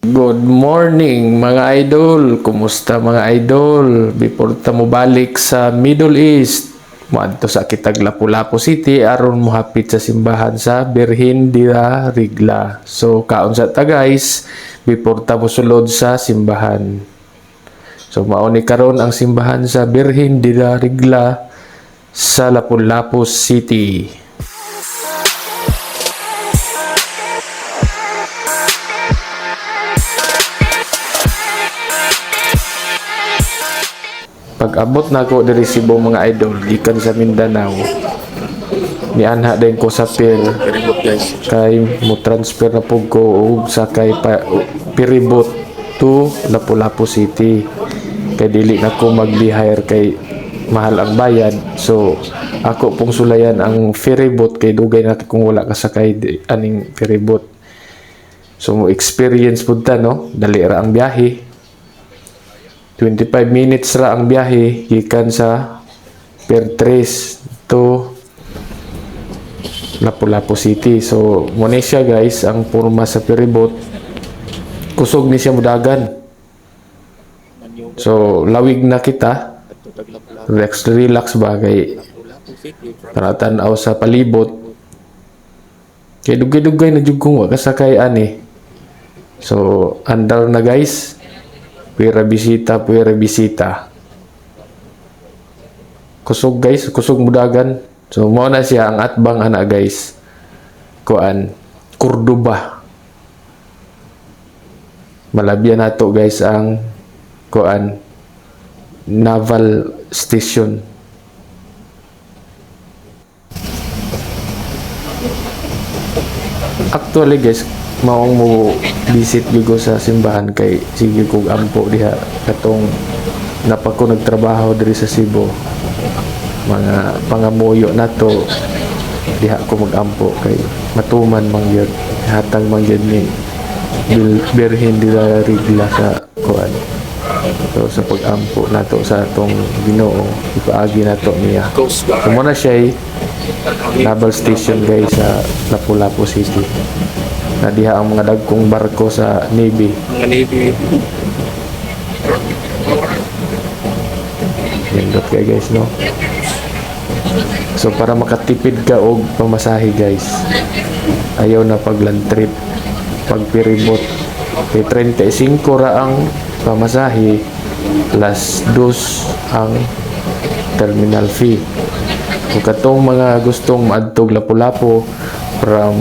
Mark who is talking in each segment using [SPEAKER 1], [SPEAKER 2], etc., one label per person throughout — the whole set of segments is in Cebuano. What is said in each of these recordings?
[SPEAKER 1] Good morning, mga idol. Kumusta, mga idol? Before ta mo balik sa Middle East, moadto sa kitag Lapu-Lapu City aron mohapit sa simbahan sa Birhen de la Regla. So kaon sa ta, guys, before ta mosulod sa simbahan. So mao ni karon ang simbahan sa Birhen de la Regla sa Lapu-Lapu City. Pag-abot na ako diri Cebu, mga idol, gikan sa Mindanao, nianha din ko sa pier
[SPEAKER 2] Ferryboat, guys.
[SPEAKER 1] Kay mo transfer na pug ko og sakay pa ferryboat to Lapu-Lapu City. Kay dili na ko mag-hire kay mahal ang bayad. So ako pong sulayan ang ferryboat kay dugay na kung wala ka sakay aning ferryboat. So mo experience pud ta, no? Dali ra ang biyahe. 25 minutes ra ang biyahe gikan sa Pier 3 to Lapu-Lapu City. So, mo ni siya, guys, ang porma sa ferryboat. Kusog ni siya mudagan. So, lawig na kita. Relax, relax ba kay para tan-aw sa palibot. Kay dugay-dugay na jud kong wa kasakay ani. So, andar na, guys. Puwera bisita, puwera bisita. Kusog, guys, kusog mudagan. So mao na siya ang atbang ana, guys. Kuan, Cordoba. Malabyan nato, guys, ang kuan, Naval Station. Actually, guys, maong mo visit gyud ko sa simbahan kay sige kog ampo diha katong napa ko nagtrabaho diri sa Cebu. Mga pangamuyo nato diha ko magampo kay matuman man gyud, hatag man gyud ni Birhen de la Regla sa kuan. So sa pag-ampo nato sa atong Ginoo, ipaagi nato niya.
[SPEAKER 2] Coast
[SPEAKER 1] So
[SPEAKER 2] Guard.
[SPEAKER 1] mo na siya Naval Station, guys, sa Lapu-Lapu City. Na diha ang mga dagkong barko sa Navy.
[SPEAKER 2] Mga Navy.
[SPEAKER 1] Nindot kay, guys, no? So para makatipid ka og pamasahe, guys. Ayaw na pag land trip, pag ferryboat. Kay 35 ra ang pamasahe plus dos ang terminal fee. Kung katong mga gustong maadtog Lapu-Lapu from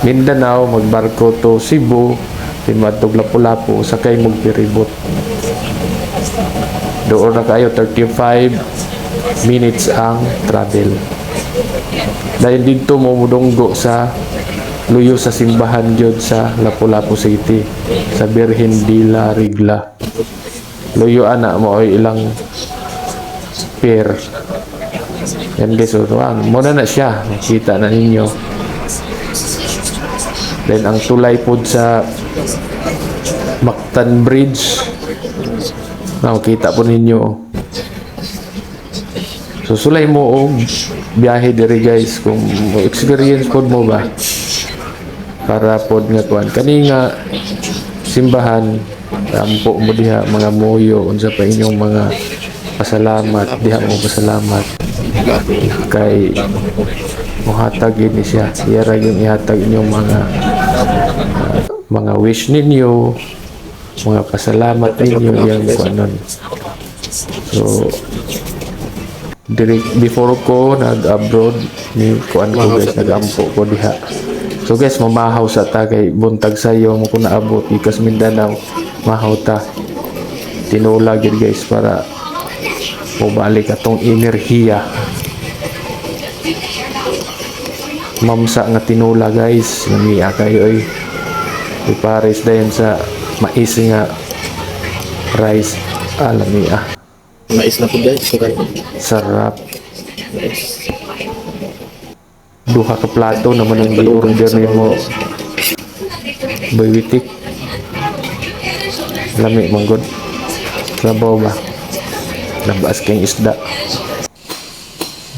[SPEAKER 1] Mindanao, magbarko to Cebu, di maadtog Lapu-Lapu, sakay mog ferryboat. Doon na kayo, 35 minutes ang travel. Dahil dito mo mudunggo sa luyo sa simbahan gyud sa Lapu-Lapu City sa Birhen de la Regla. Luyo ana mo ay ilang pier. Yan, guys, so mo na na siya. Nakita na ninyo. Then ang tulay pod sa Mactan Bridge. Nakita po ninyo. So sulay mo og biyahe diri, guys, kung mo experience pod mo ba para pod nga kuan kani nga simbahan, ampo mo diha, mga moyo, unsa pa inyong mga pasalamat diha mo pasalamat kay mohatag ni siya. Iya ra yung ihatag inyong mga wish ninyo, mga pasalamat ninyo yang kuanon. So diri before ko nag-abroad ni kuan ko, guys, nag-ampo ko diha. So guys, mamahaw sa ta kay buntag sayo mo ko naabot ikas Mindanao. Mahaw ta, tinula gyud, guys, para mobalik atong enerhiya. Mamsa nga tinula, guys, lamia kayo oy. Ipares dayon sa mais nga rice. Ah, lamia.
[SPEAKER 2] Mais na po, guys. So,
[SPEAKER 1] Sarap.
[SPEAKER 2] Mais.
[SPEAKER 1] Duha ka plato naman ang gi-order nimo. Boy Witik. Lami man gud. Sabaw ba? Nabaas kayong isda.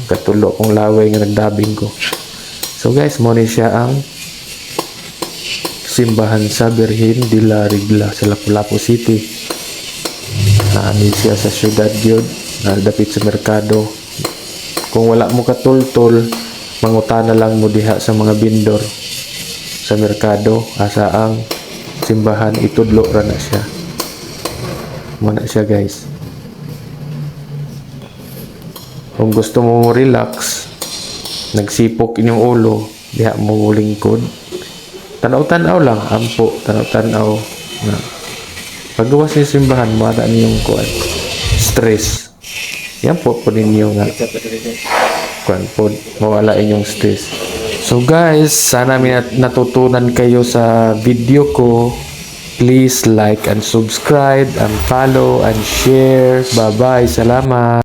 [SPEAKER 1] Katulo kong laway nga nagdabing ko. So guys, mo ni siya ang Simbahan sa Birhen de la Regla sa Lapu-Lapu City. Naani siya sa syudad gyud, na dapit sa merkado. Kung wala mo katultol, mangutana lang mo diha sa mga bindor sa merkado asa ang simbahan, itudlo ra na siya. Mao na siya, guys. Kung gusto mo mo relax, nagsipok inyong ulo, diha mo lingkod. Tanaw-tanaw lang, ampo, tanaw-tanaw na. Paggawas ni simbahan, mawala niyong kuan, stress. Yan po ninyo nga
[SPEAKER 2] Pizza pa diri, guys.
[SPEAKER 1] Kuan po, mawala inyong stress. So guys, sana may natutunan kayo sa video ko. Please like and subscribe and follow and share. Bye-bye. Salamat.